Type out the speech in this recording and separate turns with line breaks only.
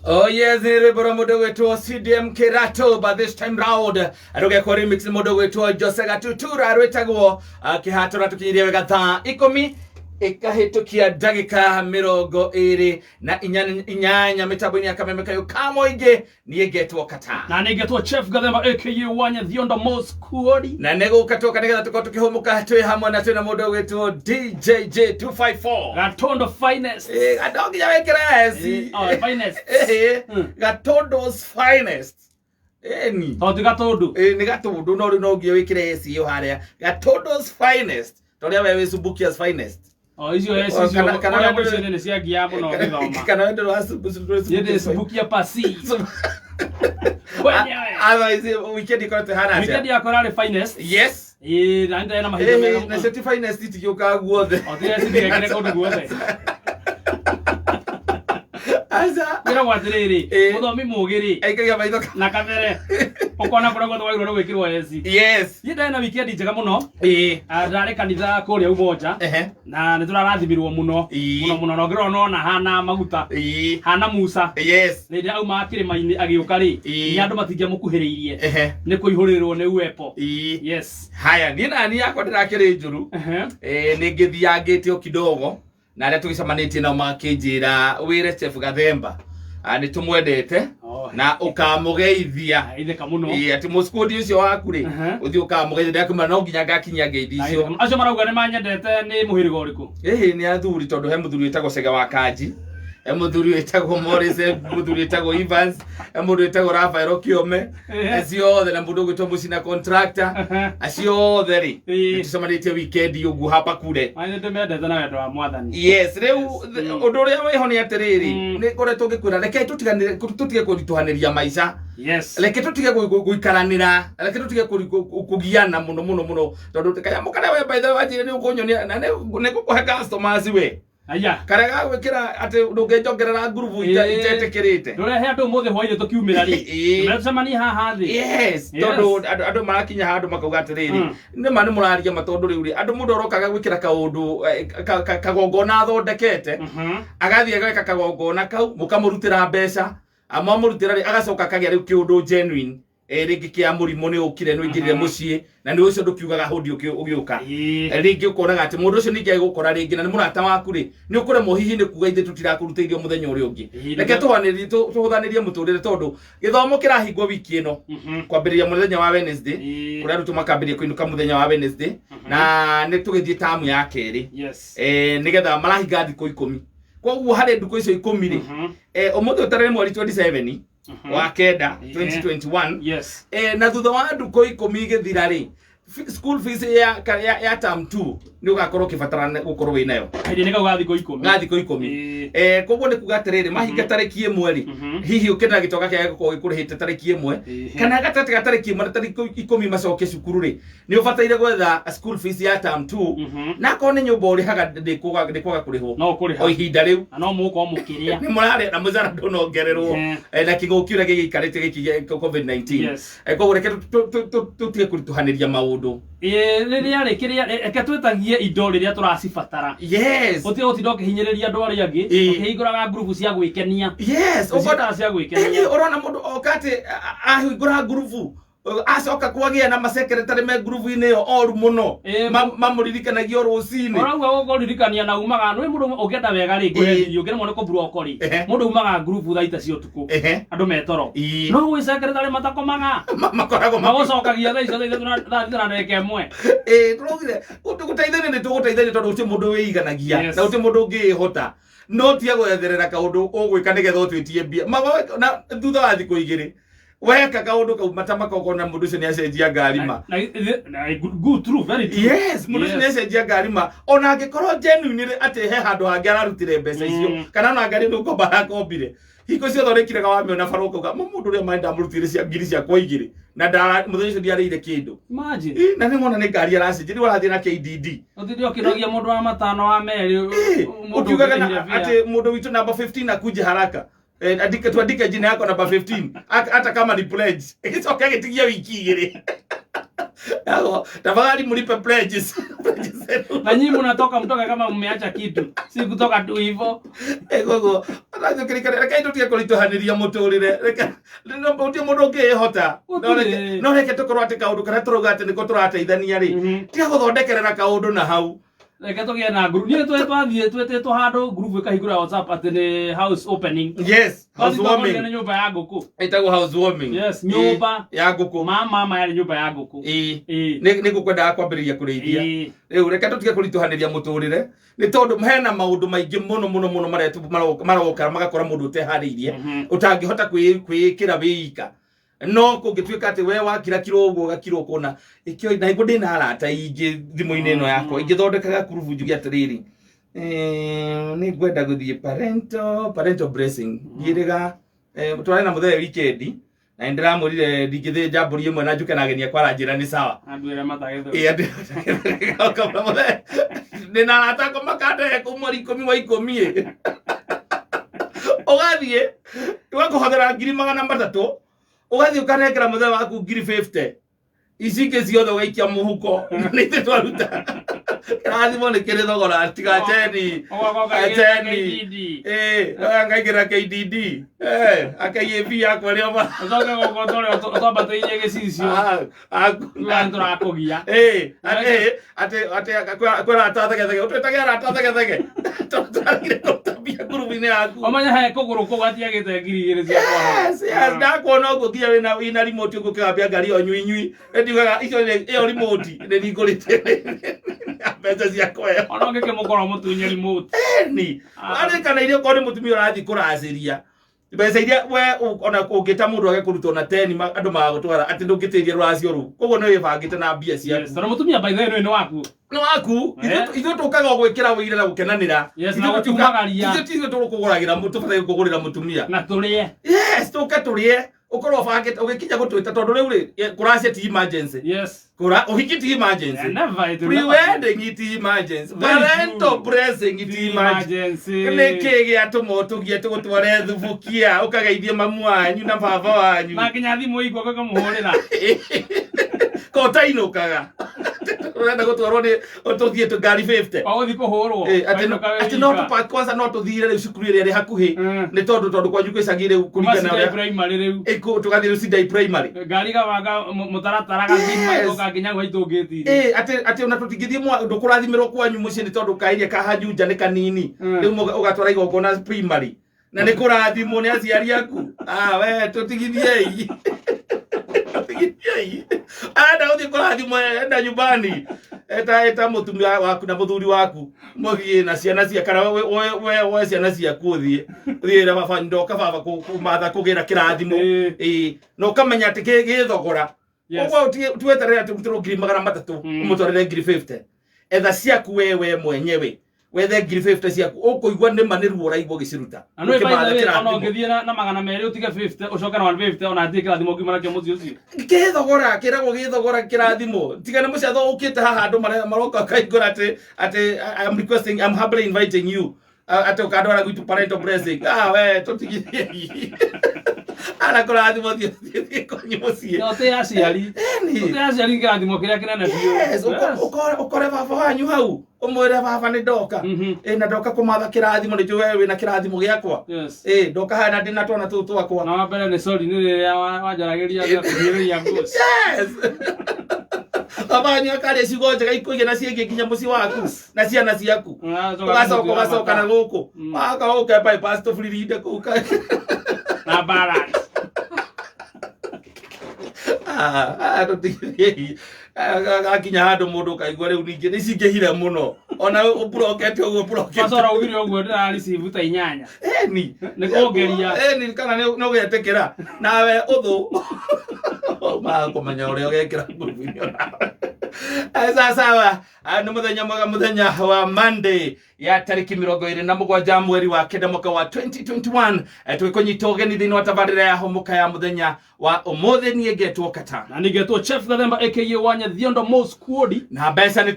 Oh yes, nĩ rwĩmbo rwa mũndũ gwĩtwo CDM Kĩratũ, but this time round rũgekwo remix nĩ mũndũ gwĩtwo Jose Gatutura, rwĩtagwo kĩhato. Ratũkinyirie wega thaa 10 ĩkahĩtũkia ndagĩka 28 mĩtambo-inĩ ya Kameme Kayũ ka mũingĩ. Niĩ ngetwo Kata.
Na nĩngetwo Chef Gathemba aka Wanya Thiondo Moskuori.
Na nĩ gũka twoka nĩgetha tũkorwo tũkĩhũmũka twĩ hamwe na twĩna mũndũ gwĩtwo DJJ 254.
Gatondo finest.
Eh, no nginya wĩkĩre S.
Oh, finest.
Gatundo's finest, ĩni.
Tondũ ti Gatundu.
Nĩ Gatundu, no rĩu no nginya wĩkĩre S ĩyo harĩa, Gatundo's finest, torĩa we wĩ Subukia's finest.
O icio S
Oh,
icio
kana
ũrĩa icio nĩ ciangia mũno gĩthoma.
Kana wende wa
Niĩ ndĩ Subukia pasi wenyewe.
Otherwise weekend ikoretwo ĩhana atĩa?
Weekend yakwa ĩrarĩ finest. Ĩĩ, na nĩ na mahinda mega
Na
mũno.
cio ti finest, itigĩũkaga guothe.
O ti S ndigekĩre kũndũ guothe.
Aca.
Kwĩragwo atĩrĩrĩ, mũthomi mũgĩ rĩ,
aikagia maitho
na kabere ũkona kũrĩa guothe wagĩrĩirwo nĩ gwĩkĩrwo S. Niĩ ndarĩ na weekend njega mũno. Ah, ndarĩ kanitha kũrĩa Umoja na nĩ tũrarathimirwo mũno mũno mũno, na ũngĩrora nona hana maguta hana Musa rĩrĩa aumaga kĩrĩma-inĩ agĩũka rĩ, nginya andũ matingĩamũkuhĩrĩirie nĩ kũihũrĩrwo nĩ uwepo. Yes.
Haya, niĩ nani yakwa ndĩrakĩrĩ njũru. Nĩ ngĩthiangĩte o kidogo na arĩa tũgĩcemanĩtie nao makĩnjĩra wĩre Chef Gathemba, nĩ tũmwendete
Oh.
na ũkamũgeithia.
Itheka mũno.
Atĩ mũcukũndi ũcio waku rĩ, ũthiĩ ũkamũgeithia. Ndakuma no nginya ngakinyia ngeithi icio.
Acio marauga nĩ manyendete nĩ mũhĩrĩga ũrĩkũ?
Ĩhĩ, nĩ athuri, tondũ he mũthuri wĩtagwo Cege wa Kanji, he mũthuri wĩtagwo Morris, he mũthuri wĩtagwo Evans, he mũndũ wĩtagwo Rafael Kĩome, acio othe, na mũndũ ũgwĩtwo Mũcina contractor, acio othe rĩ, nĩtũcemanĩtie weekend ũguo hapa kure.
Nĩ ndĩmendete na wendo wa Mwathani.
Yes, rĩu ũndũ ũrĩa wĩho nĩ atĩrĩrĩ, nĩ ngoretwo ngĩkwĩra reke tũtiganĩre, tũtige kũritũhanĩria maica. Reke tũtige gũikaranĩra, reke tũtige kũgiana mũno mũno mũno, tondũ kanyamũ karĩa we by the way wanjĩrire nĩ ũkũnyonia na nĩ ngũkũhe customers we.
Aya.
Karĩa gagwĩkĩra atĩ ndũngĩnjongerera ngurubu itetĩkĩrĩte.
Ndũrehe andũ ũmũthĩ hwainĩ tũkiumĩra rĩ. Tũmere tũcemanie haha thĩ.
Yes, tondũ andũ marakinya handũ makauga atĩrĩrĩ, nĩ ma nĩ mũraria ma, tondũ rĩu rĩ, andũ mũndũ arokaga gwĩkĩra kaũndũ kagongona athondekete, agathiĩ ageka kagongona kau, mũkamũrutĩra mbeca, amwamũrutĩra rĩ, agacoka akagĩa rĩu kĩũndũ genuine, rĩngĩ kĩa mũrimũ nĩ ũkire nĩ ũingĩrire mũciĩ, na nĩ ũcio ndũkiugaga hũndi ũgĩũka. Rĩngĩ ũkonaga atĩ mũndũ ũcio ningĩ agĩgũkora rĩngĩ na nĩ mũrata waku rĩ, nĩ ũkũremwo hihi nĩ kuga ithuĩ tũtirakũrutĩirio mũthenya ũrĩa ũngĩ. Reke tũhũthanĩrie mũtũrĩre, tondũ gĩthomo kĩrahingwo wiki ĩno kwambĩrĩria mũthenya wa Wednesday, kũrĩa arutwo makambĩrĩria kũinũka mũthenya wa Wednesday, na nĩ tũgĩthiĩ tamu ya kerĩ. Nĩgetha marahinga thikũ 10, koguo harĩ ndukũ icio 10 rĩ, ũmũthĩ ũtarĩ mweri 27 wa kenda 2021. Na thutha wa ndukũ 10 igĩthira rĩ, school fees ya term 2 nĩ ũgakorwo ũkĩbatara gũkorwo wĩ nayo.
Kahinda nĩ kau ga thikũ 10.
Ga thikũ 10. Koguo nĩ kuga atĩrĩrĩ, mahinga tarĩki 1 rĩ, hihi ũkĩenda gĩtonga kĩage gũkorwo gĩkũrĩhĩte tarĩki 1 kana gatagatĩ ga tarĩki 1 na tarĩki 10 macoke cukuru rĩ, nĩ ũbataire gwetha school fees ya term 2. Na akorwo nĩ nyũmba ũrĩhaga, ndĩkwaga kũrĩhwo
No ũkũrĩha.
o ihinda rĩu.
Na no mũgũkorwo mũkĩrĩa.
Nĩ mũrarĩa na mũcara ndũnongererwo. Na kĩng'ũki ũrĩa gĩgĩikarĩte gĩkĩ gĩa COVID-19. Koguo reke tũtige kũritũhanĩria maũndũ.
Rĩrĩa rĩ kĩrĩa reke twĩtagie indo rĩrĩa tũracibatara. Ũtige gũtinda ũkĩhinyĩrĩria andũ arĩa angĩ, ũkĩhingũraga ngurubu cia gwĩkenia.
Ũkona
Ũcitaga cia gwĩkenia.
Ũrona mũndũ oka atĩ ahingũra ngurubu, acoka kwagĩa na masekretary me ngurubu-inĩ ĩyo oru mũno, mamũririkanagia o rũcinĩ.
Ũrauga gũkũririkania na umaga nĩ mũndũ ũngĩenda wega rĩ, ngwĩre ũngĩremwo nĩ kũburoko rĩ, mũndũ umaga ngurubu thaa ita cia ũtukũ, andũ metoro, no gwĩ secretary matakomaga.
Makoragwo
magũcokagia thaa icio, thaa 3 na thaa 6 na ndagĩka 1.
Tũraugire gũteithania nĩ tũgũteithania, tondũ gũtirĩ mũndũ wĩiganagia na gũtirĩ mũndũ ũngĩĩhota, no tiga gwetherera kaũndũ ũgwĩka nĩgetha ũtwĩtie mbia. Na thutha wa thikũ 2 weka kaũndũ kau mata makokona mũndũ ũcio nĩ acenjia ngari ma.
Na good, true, very true.
Yes, mũndũ ũcio nĩ acenjia ngari ma, ona angĩkorwo genuinely atĩ he handũ hangĩ ararutire mbeca icio, kana ona ngari nĩ ũkomba arakombire. Hingo ciothe ũrĩkiraga wamĩona bara ũkauga, "Ma mũndũ ũrĩa maĩ ndamũrutire cia ngiri ciakwa 2 na mũthenya ũcio ndiarĩire kĩndũ."
Imagine.
Ĩ, na nĩ wona nĩ ngari aracenjia, rĩu arathiĩ na KDD.
Ũtinde ũkĩnogia mũndũ wa matano wa merĩ.
Ĩ,
Mũndũ
ũkiugaga
ũngĩrĩhire fare.
atĩ mũndũ witũ namba 15 akuje haraka. Andike, tuandike jina yako namba 15 hata kama ni pledge. Ĩgĩcoka ĩgĩtigia wiki 2. Yago, tafadhali mlipe pledges. Pledges zenu.
Na nyinyi mnatoka mtoka kama mmeacha kitu. Si kutoka tu hivyo.
Koguo aranjũkĩrĩkana, reke tũtige kũritũhanĩria mũtũrĩre, reke gũtirĩ mũndũ ũngĩĩhota.
Gũtirĩ.
No reke tũkorwo atĩ kaũndũ karĩa tũrauga atĩ nĩko tũrateithania rĩ, tiga gũthondekerera kaũndũ na hau.
Reke tũgĩe na group. Niĩ twathiĩ twĩtĩtwo handũ group ĩkahingũra WhatsApp atĩ nĩ house opening.
Yes,
House
house warming.
Nĩ nyũmba ya ngũkũ.
Ĩtagwo house warming.
Yes, nyũmba.
Ya ngũkũ.
Mama yarĩ nyũmba ya ngũkũ.
Ĩĩ. Nĩ ngũkwendaga kwambĩrĩria kũrĩithia. Rĩu reke tũtige kũritũhanĩria mũtũrĩre, nĩ tondũ hena maũndũ maingĩ mũno mũno mũno maroka magakora mũndũ ũteharĩirie, ũtangĩhota kwĩĩkĩra wĩika. No kũngĩtuĩka atĩ we wakirakirwo ũguo ũgakirwo kũna ĩkĩo, na niguo ndĩna arata ingĩ thimũ-inĩ ĩno yakwa ingĩthondekaga kurubu njuge atĩrĩrĩ, nĩ ngwenda gũthiĩ parental blessing ngĩrĩga, twarĩ na mũthee weekend na nĩ ndĩramwĩrire ndingĩthĩnja mbũri ĩmwe na njuke na ageni akwa, aranjĩra nĩ sawa.
Andũ arĩa matagethwo.
Ĩ, andũ mũthee ndĩna arata akwa makandehe kũu mweri 10 wa 10 ĩ. Ũgathiĩ ũgakũhothera 300,000, ũgathiĩ ũkanengera mũthee waku ngiri 50, ici ingĩ ciothe ũgaikia mũhuko. Nĩ ithuĩ twaruta kĩrathimo, nĩ kĩrĩ thogora tiga cheni.
Ũgoka
Cheni.
KDD.
Ĩ, ngaingĩra KDD, AKAB yakwa ĩrĩa
Ũcoke gũkũ tũrĩa ũtwambatĩirie gĩcicio. Nĩ tũrakũgia.
Ĩ, atĩ kwĩra arata thegethege, ũtwĩtage arata thegethege tondũ tũragire kũruta mbia ngurubu-inĩ yaku.
Ũmenye he kũgũrũ kũu gatiagĩte 2000 cia kwara.
Yes, ndakuona ũguo nginya wĩna remote ũguo ũkĩgambia ngari ĩyo nyui nyui, ndiugaga icio ĩyo remote nĩ ningũrĩte mbeca ciakwa ĩyo.
Ona ũngĩkĩmũkora mũtunye remote.
Ni arĩ kana iria okorwo nĩ mũtumia ũrathiĩ kũracĩria mbeca iria we ona ũngĩta mũndũ age kũrutwo na teni, andũ magagũtwara atĩ ndũngĩtĩria rũracio rũu, koguo nĩ wĩbangĩte na mbia ciaku.
Tondũ mũtumia by the way nĩ waku.
Nĩ waku. Ithuĩ tũkaga o gwĩkĩra wĩira na gũkenanĩra.
Yes, na
Ithuĩ
gũkumagaria.
Ithuĩ ti ithuĩ tũkũgũragĩra, tũbataire kũgũrĩra mũtumia.
Na tũrĩe.
Yes, tũke tũrĩe, ũkorwo ũbangĩte ũgĩkinya gũtwĩta, tondũ rĩu rĩ, kũracia ti emergency. Kũra ũhiki ti emergency.
Yeah, never, it will never be.
Pre-wedding ti emergency.
Very
Parental
true.
blessing ti emergency.
Emergency.
Nĩ kĩ gĩatũma ũtũgie tũgũtware thubukia ũkageithie mamu wanyu na baba wanyu?
Na nginya thimũ igua ũkamũhũrĩra.
Ko ũtainũkaga ũrenda gũtwarwo nĩ tũthiĩ tũ ngari 50?
O gũthiĩ kũhũrwo.
Atĩ
Wainũka wĩ
atĩ no
wika.
kwanza no tũthire rĩu cukuru ĩrĩa ĩrĩ hakuhĩ, nĩ tondũ kwanyu kwĩ icagi rĩu kũringana
Kuma
na ũrĩa
primary rĩu.
Tũgathiĩ rĩu Sidai primary.
Ngari gabanga mũtaratara gathima ĩgoka nginya gwa itũngĩti.
Atĩ ona tũtingĩthiĩ ndũkũrathimĩrwo kwanyu mũciĩ nĩ tondũ kairia kahanjunja nĩ kanini. Rĩu ũgatwara igongona primary na nĩ kũrathimwo nĩ aciari aku. Ah, we tũtigithiei, tũtigithiei, enda gũthiĩ kũrathimwo, enda nyumbani, eta mũtumia waku na mũthuri waku mũthiĩ na ciana cia kana we ciana ciaku, ũthiĩ ũthiĩ baba, ndoka baba kũmatha kũgĩra kĩrathimo. Ĩ, na ũkamenya atĩ gĩ thogora. Ũguo tweterere atĩ ũrutĩrwo 300,000, ũmũtwarĩre ngiri 50, etha ciaku we mwenyewe, wethe ngiri 50 ciaku, ũkũigua nĩma nĩ ruo ũraigua ũgĩciruta.
Na nĩ by the
Ũkĩmatha
way ona
kĩrathimo.
ũngĩthiĩ na 200 ũtige 50 ũcoke na 150, ona hatirĩ kĩrathimo ũngiuma nakĩo mũciĩ ũcio.
Gĩthogora kĩragwo gĩthogora kĩrathimo, tiga nĩ mũcatho ũkĩte haha andũ maroka kaingũra atĩ I'm requesting, I'm humbly inviting you, atĩ ũkandwara gwitũ parental blessing. Ah, we tũtigithie ara kũrathimo, thiĩ thiĩ thiĩ kwanyu mũciĩ.
Na ũtĩe aciari.
Ĩni.
Ũtĩe aciari, kĩrathimo kĩrĩa kĩnene biũ.
Yes, ũkore baba wanyu hau, ũmwĩre, "Baba, nĩ ndoka." Ĩ, na ndoka kũmatha kĩrathimo, nĩ njũĩ we wĩna kĩrathimo gĩakwa. Ĩ, ndoka haha na ndĩna twana tũu twakwa.
Na wa mbere nĩ sorry nĩ rĩrĩa wanjaragĩria ngakũhiũrĩria ngoci.
Yes, baba wanyu akarĩa ciugo njega ikũige na ciĩgiĩ nginya mũciĩ waku na ciana ciaku. Ũgacoka ũgacoka na gũkũ waka ũke bypass tũburirinde kũu
na balance.
Ah, ah, tũtigithĩi. Gakinya handũ mũndũ ũkaigua rĩu ningĩ nĩ cingĩhire mũno ona ũburokete ũguo ũburokete.
Kwanza ũraugire ũguo ndĩra receive ta 8.
Eni.
Nĩ kũngeria.
Eni, kana nĩ ũgetĩkĩra nawe ũthũ ma kũmenya ũrĩa ũgekĩra ngurubu-inĩ onawe. Sawa sawa. Nĩ mũthenya mwega, mũthenya wa Monday ya tarĩki 27 mweri wa 9 mwaka wa 2021. Tũgĩkũnyita ũgeni thĩinĩ wa tabarĩra ya Hũmũka ya mũthenya wa ũmũthĩ. Niĩ ngetwo Kata.
Na ningetwo Chef Gathemba, aka Wanya Thiondo Mos Kuodi.
Na mbeca nĩ